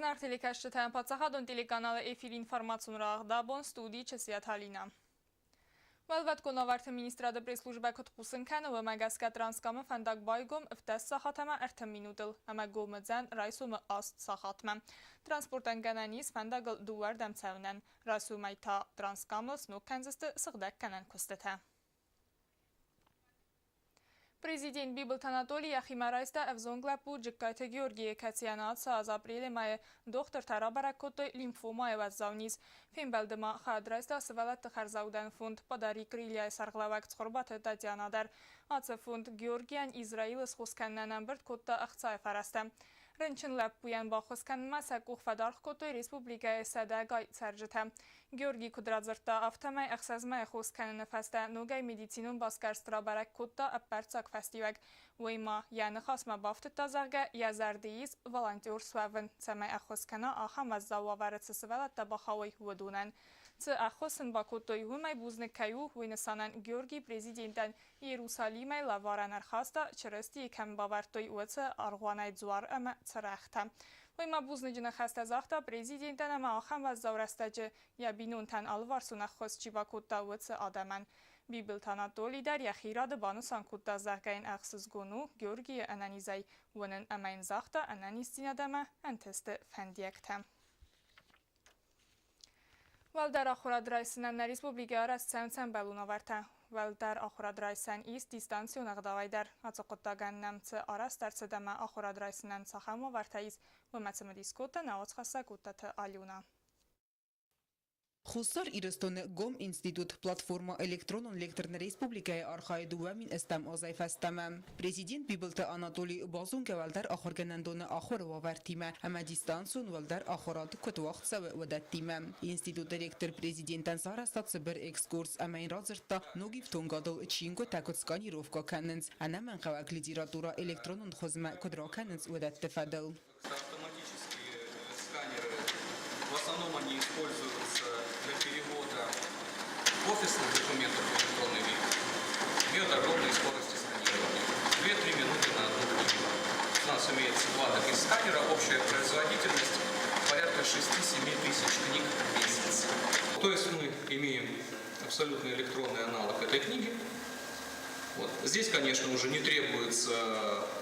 Зынаргъ телекӕсджытӕ, паддзахадон телеканалы эфиры информацион рӕгъ абон студийы Чысиаты Алинӕ. Уӕлвӕткон уавӕрты министрады пресс-службӕ куыд хъусын кӕны, уымӕ гӕсгӕ Транскамы фӕндаг байгом 17 сахат ӕмӕ 30 минутыл ӕмӕ гом уыдзӕн райсомы 8 сахатмӕ. Транспортӕн гӕнӕн ис фӕндагыл дыууӕрдӕм цӕуынӕн. Райсомӕй та Транскамыл сног кӕндзысты сыгъдӕггӕнӕн куыстытӕ. Президент Бибылты Анатолий йӕхимӕ райста ӕвзонг лӕппу Джыккайты Георгийы, кӕцыйӕн ацы аз апрелы мӕйы дохтыртӕ рабӕрӕг кодтой лимфомайы уӕззау низ. Фембӕлды ма хайад райста сывӕллӕтты хӕрзаудӕн фонд «Подари крылья»-йы сӕргълӕууӕг Цхуырбаты Татьяна дӕр. Ацы фонд Георгийӕн Израилы схос кӕнынӕн ӕмбырд кодта ӕхцайы фӕрӕзтӕ. Рынчын лӕппуйӕн баххуыс кӕнынмӕ сӕ къух фӕдаргъ кодтой республикӕйы сӕдӕгай цӕрджытӕ. Георгий куыд радзырдта, афтӕмӕй ӕхсӕз мӕйы хос кӕныны фӕстӕ ногӕй медицинон басгӕрст рабӕрӕг кодта ӕппӕрццаг фӕстиуӕг. Уый ма йӕ ныхасмӕ бафтыдта, зӕгъгӕ, йӕ зӕрды ис волонтер суӕвын, цӕмӕй ӕххуыс кӕна ахӕм уӕззау уавӕры цы сывӕллӕттӕ бахауой, уыдонӕн. Цы ӕххуыс сын бакодтой, уымӕй бузныг кӕй у, уый нысанӕн Георгий президентӕн Иерусалимӕй лӕварӕн ӕрхаста, Чырыстийы кӕм бавӕрдтой, уыцы аргъуанӕй дзуар ӕмӕ цырӕгътӕ. Уый ма бузныджы ныхӕстӕ загъта президентӕн ӕмӕ ахӕм уӕззау рӕстӕджы йӕ бинонтӕн алыварсон ӕххуыс чи бакодта, уыцы адӕмӕн. Бибылты Анатоли дӕр йӕхи рады банысан кодта, зӕгъгӕ йын ӕхсызгон у Георгийы ӕнӕнизӕй уынын ӕмӕ йын загъта ӕнӕниздзинад ӕмӕ ӕнтысты фӕндиӕгтӕ. Уӕлдӕр ахуырад райсынӕн нӕ республикӕйы арӕзт цӕуынц ӕмбӕлон уавӕртӕ. Уӕлдӕр ахуырад райсӕн ис дистанцион ӕгъдауӕй дӕр. Ацы хъуыддагӕн нӕм цы арӕзт ӕрцыд ӕмӕ ахуырад райсынӕн цахӕм уавӕртӕ ис, уымӕ цымыдис кодта нӕ уацхӕссӕг Уттаты Алюна. Хуссар Ирыстоны гом институт платформа электронон лектор нӕ республикӕйы архайы 2000 азӕй фӕстӕмӕ. Президент Бибылты Анатолий базонгӕ уӕлдӕр ахуыргӕнӕндоны ахуыры уавӕртимӕ ӕмӕ дистанцион уӕлдӕр ахуырад куыд уагъд цӕуы, уыдӕттимӕ. Институты ректор президентӕн сарӕзта цыбыр экскурс ӕмӕ йын радзырдта, ног ифтонгадыл чингуытӕ куыд сканировкӕ кӕнынц, ӕнӕмӕнгхъӕуӕг литературӕ электронон хуызмӕ куыд ракӕнынц, уыдӕтты фӕдыл. Автоматические сканеры, в основном они используются для перевода офисных документов в электронный вид, имеют огромные скорости сканирования. 2-3 минуты на одну книгу. У нас имеется два таких сканера, общая производительность порядка 6-7 тысяч книг в месяц. То есть мы имеем абсолютно электронный аналог этой книги. Вот. Здесь, конечно, уже не требуется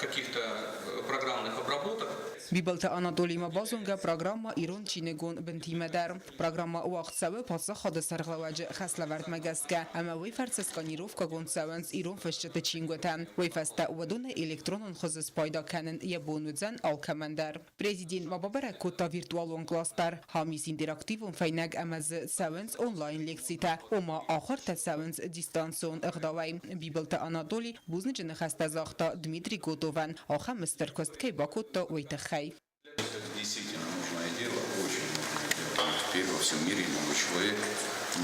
каких-то программных обработок. Бибылты Анатолиймӕ базонгӕ программӕ Ирон чиныгон бынтимӕ дӕр. Программӕ уагъд цӕуы паддзахады сӕргълӕууӕджы хӕслӕвӕрдмӕ гӕсгӕ ӕмӕ уый фӕрцы сканировкӕгонд цӕуынц ирон фысджыты чингуытӕ. Уый фӕстӕ уыдонӕй электронон хуызы спайда кӕнын йӕ бон уыдзӕн алкӕмӕн дӕр. Президент ма бабӕрӕг кодта виртуалон класс дӕр. Ам ис интерактивон фӕйнӕг ӕмӕ дзы цӕуынц онлайн-лекцитӕ, ома ахуыртӕ цӕуынц дистанцион ӕгъдауӕй. Бибылты Анатоли бузныджы ныхӕстӕ загъта Дмитрий Готовӕн, ахӕм стыр куыст кӕй бакодта, уый тыххӕй. Это действительно нужное дело, очень нужное дело. Теперь во всем мире новый человек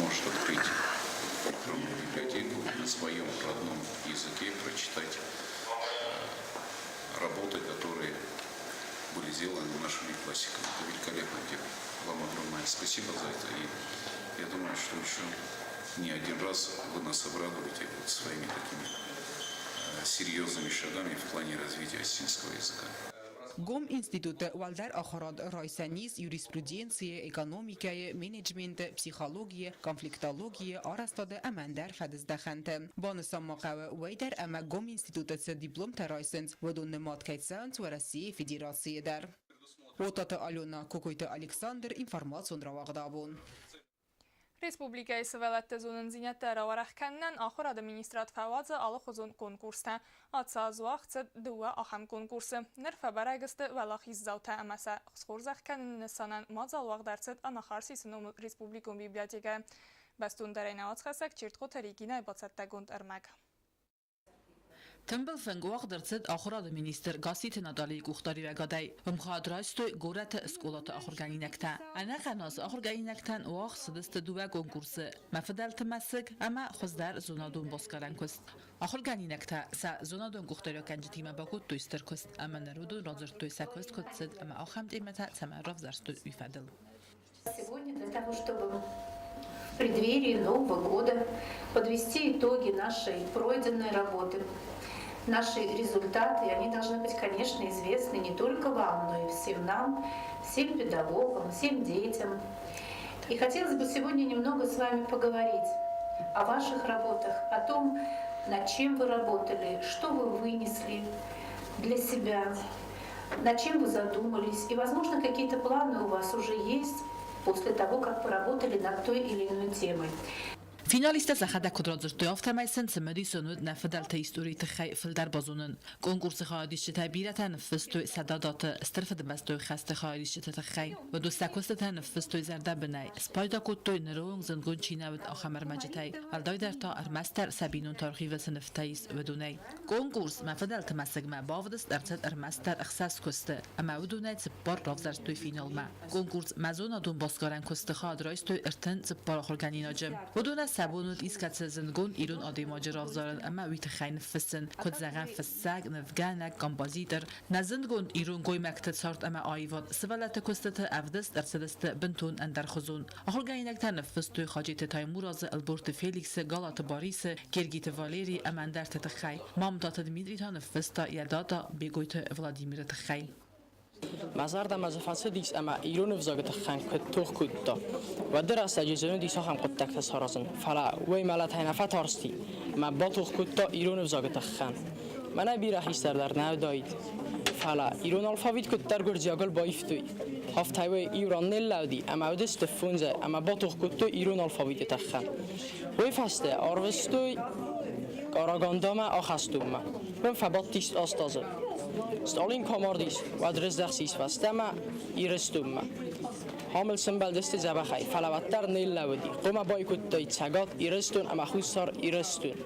может открыть электронную библиотеку на своем родном языке, прочитать работы, которые были сделаны нашими классиками. Это великолепное дело. Вам огромное спасибо за это. И я думаю, что еще не один раз вы нас обрадуете вот своими такими серьезными шагами в плане развития осетинского языка. Гом институты уӕлдӕр ахуырад райсӕн ис юриспруденцийы, экономикӕйы, менеджменты, психологийы, конфликтологийы, арӕзтады ӕмӕ ӕндӕр фӕдыздӕхӕнты. Банысан ма хъӕуы уый дӕр ӕмӕ гом институты цы дипломтӕ райсынц, уыдон нымад кӕй цӕуынц Уӕрӕсейы Федерацийы дӕр. Отаты Алена, Кокойты Александр, информацион рауагъд абон. Республикӕйы сывӕллӕтты зонындзинӕдтӕ рауӕрӕх кӕнынӕн ахуырады министрад фӕуадзы алыхуызон конкурстӕ. Ацы аз уагъд цыд дыууӕ ахӕм конкурсы. Ныр фӕбӕрӕг сты уӕлахиздзаутӕ ӕмӕ сӕ схорзӕх кӕныны нысанӕн мадзал уагъд ӕрцыд Анахарсисы номыл республикон библиотекӕйы. Бӕстондӕрӕй нӕ уацхӕссӕг Чертхъоты Регинӕйы бацӕттӕгонд ӕрмӕг. Тымбыл фынг уагъд ӕрцыд ахуырады министр Гасситы Наталийы къухдариуӕгадӕй. Ӕмхуад райстой горӕты скъолаты ахуыргӕнинӕгтӕ. Ӕнӕхъӕн аз ахуыргӕнинӕгтӕн уагъд цыдысты дыууӕ конкурсы Мӕ фыдӕлты мӕсыг ӕмӕ Хуыздӕр зонадон басгарӕн куыст. Ахуыргӕнинӕгтӕ сӕ зонадон къухдариуӕггӕнджытимӕ бакодтой стыр куыст ӕмӕ ныр уыдон радзырдтой сӕ куыст куыд цыд ӕмӕ ахӕм темӕтӕ цӕмӕн равзӕрстой, уый фӕдыл. Сегодня для того, чтобы в преддверии Нового года подвести итоги нашей пройденной работы. Наши результаты, они должны быть, конечно, известны не только вам, но и всем нам, всем педагогам, всем детям. И хотелось бы сегодня немного с вами поговорить о ваших работах, о том, над чем вы работали, что вы вынесли для себя, над чем вы задумались. И, возможно, какие-то планы у вас уже есть после того, как поработали над той или иной темой. Финалисттӕ сӕхӕдӕг куыд радзырдтой, афтӕмӕй сын цымыдисон уыд нӕ фыдӕлты историйы тыххӕй фылдӕр базонын. Конкурсы хайадисджытӕ бирӕтӕ ныффыстой сӕдӕ даты Стыр Фыдыбӕстӕйы хӕсты хайадисджыты тыххӕй. Уыдон сӕ куыстытӕ ныффыстой зӕрдӕбынӕй, спайда кодтой ныры онг зындгонд чи нӕ уыд, ахӕм ӕрмӕджытӕй, уӕлдайдӕр та ӕрмӕстдӕр сӕ бинонты архивы цы нывтӕ ис, уыдонӕй. Конкурс Мӕ фыдӕлты мӕсыгмӕ бавдыст ӕрцыд ӕрмӕстдӕр ӕхсӕз куысты, ӕмӕ уыдонӕй цыппар равзӕрстой финалмӕ. Конкурс Мӕ зонадон басгарӕн куысты хайад райстой 34 ахуыргӕнинаджы. Уыдонӕн сӕ бон уыд искӕцы зындгонд ирон адӕймаджы равзарын ӕмӕ уый тыххӕй ныффыссын, куыд зӕгъӕм, фыссӕг, нывгӕнӕг, композитор. Нӕ зындгонд ирон гоймӕгты цард ӕмӕ аивад сывӕллӕтты куыстыты ӕвдыст ӕрцыдысты бынтон ӕндӕрхуызон. Ахуыргӕнинӕгтӕ ныффыстой Хаджеты Таймуразы, Ӕлборты Феликсы, Галаты Барисы, Гергиты Валерийы ӕмӕ ӕндӕрты тыххӕй. Мамтаты Дмитрий та ныффыста йӕ дада Бегойты Владимиры тыххӕй. Мӕ зӕрдӕмӕ дзы фӕцыдис ӕмӕ ирон ӕвзагы тыххӕн куыд тох кодта. Уӕды рӕстӕджы зын уыдис ахӕм хъуыддӕгтӕ саразын, фӕлӕ уый мӕлӕтӕй нӕ фӕтарсти ӕмӕ батох кодта ирон ӕвзагы тыххӕн. Мӕнӕ бирӕ хистӕр дӕр нӕ уыдаид, фӕлӕ ирон алфавит куыддӕр гуырдзиагыл баивтой, афтӕ уый иу ран ныллӕуди ӕмӕ уыдысты фондзӕй ӕмӕ батох кодтой ирон алфавиты тыххӕн. Уый фӕстӕ арвыстой Карагандамӕ ахӕстонмӕ. Уым фӕбадтис аст азы. Сталин куы амардис, уӕд рыздӕхтис фӕстӕмӕ Ирыстонмӕ. Ам ыл сӕмбӕлдысты дзӕбӕхӕй, фӕлӕ уӕддӕр ныллӕууыди. Хъуамӕ байкодтой Цӕгат Ирыстон ӕмӕ Хуссар Ирыстон.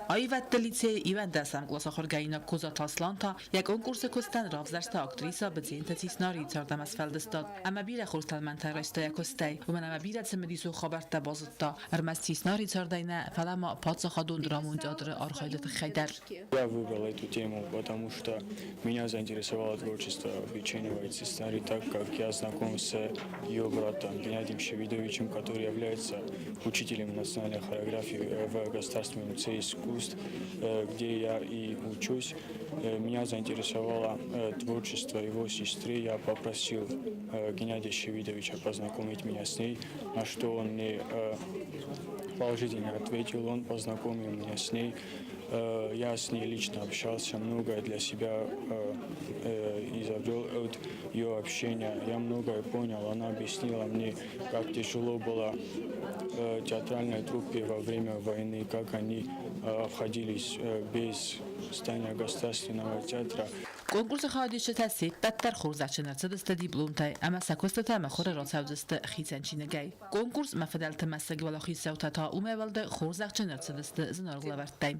Аивӕдты лицейы иуӕндӕсӕм къласы ахуыргӕнинаг Козаты Аслан та йӕ конкурсы куыстӕн равзӕрста актрисӕ Быдзенты Цицнарийы цард ӕмӕ сфӕлдыстад ӕмӕ бирӕ хорз тӕлмӕнтӕ райста йӕ куыстӕй, уымӕн ӕмӕ бирӕ цымыдисон хабӕрттӕ базыдта ӕрмӕст Цицнарийы цардӕй нӕ, фӕлӕ ма паддзахадон драмон театры архайды тыххӕй дӕр. Я выбрал эту тему, потому что меня заинтересовало творчество Биченевой Циснари, так как я знаком с ее братом Геннадием Шевидовичем, который является учителем национальной хореографии в Государственном лицее искусств, где я и учусь. Меня заинтересовало творчество его сестры. Я попросил Геннадия Шевидовича познакомить меня с ней, на что он мне положительно ответил. Он познакомил меня с ней. Я с ней лично общался, многое для себя изобрел от ее общения. Я многое понял. Она объяснила мне, как тяжело было театральной труппе во время войны, как они обходились без здания государственного театра. Конкурсы хайадисджытӕ се ппӕт дӕр хорзӕхджын ӕрцыдысты дипломтӕй ӕмӕ сӕ куыстытӕ мыхуыры рацӕудзысты хицӕн чиныгӕй. Конкурс Мӕ фыдӕлты мӕсыг уӕлахиздзаутӕ та уымӕй уӕлдай хорзӕхджын ӕрцыдысты зынаргъ лӕвӕрттӕй.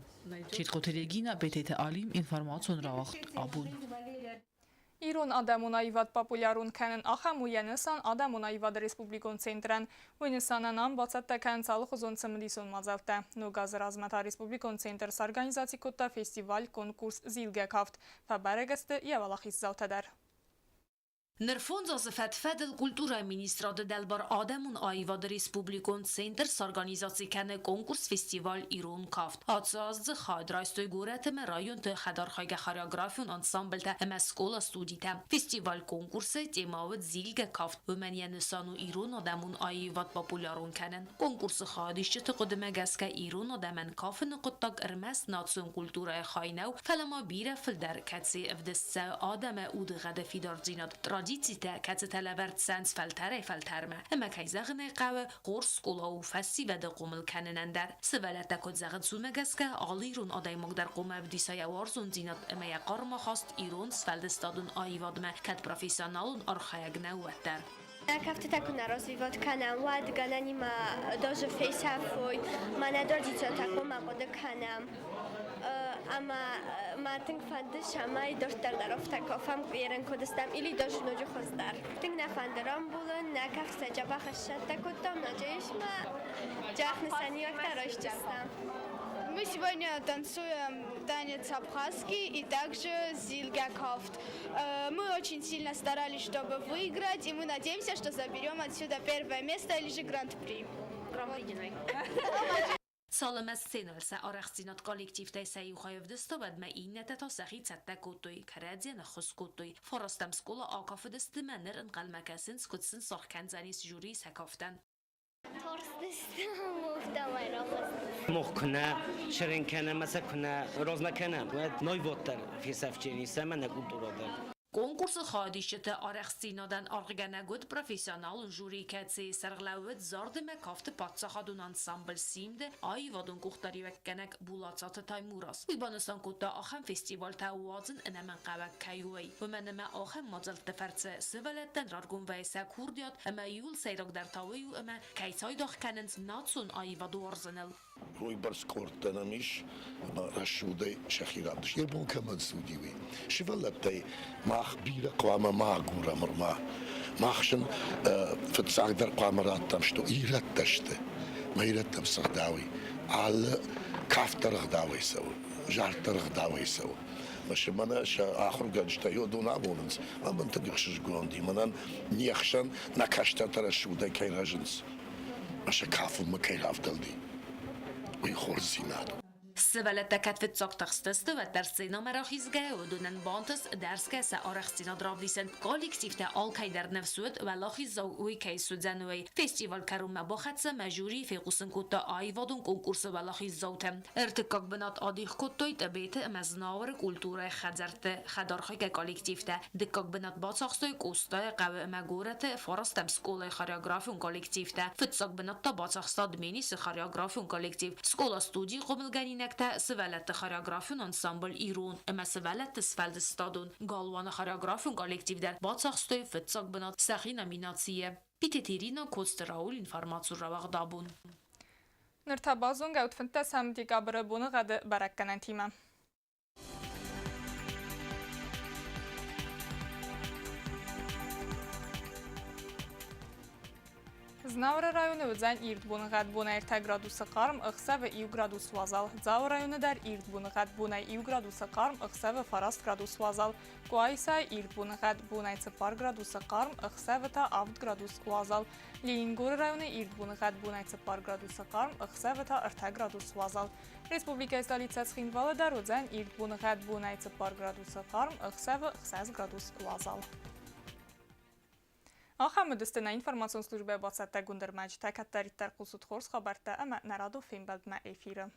Чиркъоты Регина, Бететы Алим, информацион рауагъд Абон. Ирон адӕмон аивад популярон кӕнын ахӕм у йӕ нысан Адӕмон аивады республикон центрӕн. Уый нысанӕн ам бацӕттӕ кӕнынц алыхуызон цымыдисон мадзӕлттӕ. Ног азы размӕ та республикон центр сорганизаци кодта фестиваль-конкурс «Зилгӕ кафт». Фӕбӕрӕг сты йӕ уӕлахиздзаутӕ дӕр. Ныр фондз азы фӕд-фӕдыл культурӕйы министрады дӕлбар адӕмон аивады республикон центр сорганизаци кӕны конкурс-фестиваль «Ирон кафт». Ацы аз дзы хайад райстой горӕты ӕмӕ районты хӕдархайгӕ хореографион ансамбльтӕ ӕмӕ скъола-студитӕ. Фестиваль-конкурсы темӕ уыд «Зилгӕ кафт», уымӕн йӕ нысан у ирон адӕмон аивад популярон кӕнын. Конкурсы хайадисджыты хъуыдымӕ гӕсгӕ ирон адӕмӕн кафыны хъуыддаг ӕрмӕст национ культурӕйы хай нӕу, фӕлӕ ма бирӕ фылдӕр, кӕцыйы ӕвдыст цӕуы адӕмы удыгъӕды фидардзинад, традицитӕ, кӕцытӕ лӕвӕрд цӕуынц фӕлтӕрӕй-фӕлтӕрмӕ. Ӕмӕ кӕй зӕгъын ӕй хъӕуы, хорз скъола у фӕсивӕды хъомыл кӕнынӕн дӕр. Сывӕллӕттӕ куыд зӕгъынц, уымӕ гӕсгӕ алы ирон адӕймаг дӕр хъуамӕ ӕвдиса йӕ уарзондзинад ӕмӕ йӕ хъарм ахаст ирон сфӕлдыстадон аивадмӕ, кӕд профессионалон архайӕг нӕу, уӕддӕр. Нӕ кӕфтытӕ куы нӕ развивать кӕнӕм, уӕд гӕнӕнимӕ даже фесӕфой, ма нӕ традициятӕ хъуамӕ хъуыды кӕнӕм. Ӕмӕ мӕ тынг фӕнды, цӕмӕй дарддӕр дӕр афтӕ кафӕм, ерын куыд стӕм, или даже ноджы хуыздӕр. Тынг нӕ фӕнды рамбулын, нӕ кафтытӕ дзӕбӕх сцӕттӕ кодтам, ноджы ис ма дзӕбӕх нысаниуӕгтӕ райсдзыстӕм. Мы сегодня танцуем танец абхазский и также зилгӕ кафт. Мы очень сильно старались, чтобы выиграть, и мы надеемся, что заберем отсюда первое место или же гран-при. Цалынмӕ сценӕйыл сӕ арӕхстдзинад коллективтӕй сӕ иу хай ӕвдыста, уӕдмӕ иннӕтӕ та сӕхи цӕттӕ кодтой, кӕрӕдзийӕн ӕххуыс кодтой. Фарастӕм скъола акафыдысты мӕ ныр ӕнхъӕлмӕ кӕсынц, куыд сын саргъ кӕндзӕнис жюри сӕ кафтӕн. Мах куынӕ сырын кӕнӕм ӕмӕ сӕ куынӕ размӕ кӕнӕм, уӕд нойводдӕр фесӕфджени сӕ ӕмӕ нӕ культурӕ дӕр. Конкурсы хайадисджыты арӕхстдзинадӕн аргъгӕнӕг уыд профессионалон жюри, кӕцыйы сӕргълӕууыд зарды ӕмӕ кафты паддзахадон ансамбль «Симд-ы» аивадон къухдариуӕггӕнӕг Булацаты Таймураз. Уый банысан кодта, ахӕм фестивалтӕ уадзын ӕнӕмӕнгхъӕуӕг кӕй у, уый. Уымӕн ӕмӕ ахӕм мадзӕлтты фӕрцы сывӕллӕттӕн раргом вӕййы сӕ курдиат ӕмӕ иууыл сӕйрагдӕр та уый у, ӕмӕ кӕй цайдагъ кӕнынц национ аивад уарзыныл. Уыйбӕрц къордтӕ нӕм ис, ӕмӕ рӕсугъдӕй сӕхи равдыст. Йӕ бон кӕмӕн цы уыди, уый. Сывӕллӕттӕй мах бирӕ хъуамӕ ма агурӕм ӕрма. Мах сын фыццагдӕр хъуамӕ раттӕм, что ирӕттӕ сты. Мӕ ирӕттӕм цы гъдауӕй. Алы кафт дӕр ӕгъдауӕй цӕуы, зард дӕр ӕгъдауӕй цӕуы. Мӕнӕ сӕ ахуыргӕнджытӕ уыдон амонынц, ӕмӕ мын тынг ӕхсызгон уыди, мӕнӕн не хсӕн нӕ кӕстӕртӕ рӕсугъдӕй кӕй рӕзынц. Сӕ кафынмӕ кӕй равдӕлди, уый хорздзинад у. Сывӕллӕттӕ кӕд фыццаг тыхстысты, уӕддӕр сценӕмӕ рахизгӕйӕ уыдонӕн бантыст дӕрсгӕ сӕ арӕхстдзинад равдисын. Коллективтӕ алкӕй дӕр ныфс уыд, уӕлахиздзау уый кӕй суыдзӕн, уый. Фестиваль кӕронмӕ бахӕццӕ ӕмӕ жюри фехъусын кодта аивадон конкурсы уӕлахиздзаутӕ. Ӕртыккаг бынат адих кодтой Тъбеты ӕмӕ Знауыры культурӕйы хӕдзӕртты хӕдархайгӕ коллективтӕ. Дыккаг бынат бацахстой Къостайы хъӕуы ӕмӕ горӕты фарастӕм скъолайы хореографион коллективтӕ. Фыццаг бынат та бацахста Дменисы хореографион коллектив. Скъола-студийы хъомылгӕнинӕгтӕ сывӕллӕтты хореографион ансамбль «Ирон» ӕмӕ сывӕллӕтты сфӕлдыстадон галуаны хореографион коллектив дӕр бацахстой фыццаг бынат сӕхи номинацийы. Питеты Ирина, Коцты Рауль, информацион рауагъд абон. Ныр та базонгӕ ут 15 декабры боныгъӕды бӕрӕггӕнӕнтимӕ. Знауыры районы уыдзӕн ирд боныгъӕд бонӕй 3 градусы хъарм, ӕхсӕвы 1 градус уазал. Дзауы районы дӕр ирд боныгъӕд бонӕй 1 градусы хъарм, ӕхсӕвы 9 градус уазал. Къуайсайы ирд боныгъӕд бонӕй 4 градусы хъарм, ӕхсӕвы та 7 градус уазал. Ленингоры районы ирд боныгъӕд бонӕй 4 градусы хъарм, ӕхсӕвы та 3 градус уазал. Республикӕйы столицӕ Цхинвалы дӕр уыдзӕн ирд боныгъӕд бонӕй 4 градусы хъарм, ӕхсӕвы 6 градус уазал. Ахӕм уыдысты нӕ информацион службӕйы бацӕттӕгонд ӕрмӕджытӕ. Кӕддӕриддӕр хъусут хорз хабӕрттӕ ӕмӕ нӕ радон фембӕлдмӕ эфиры.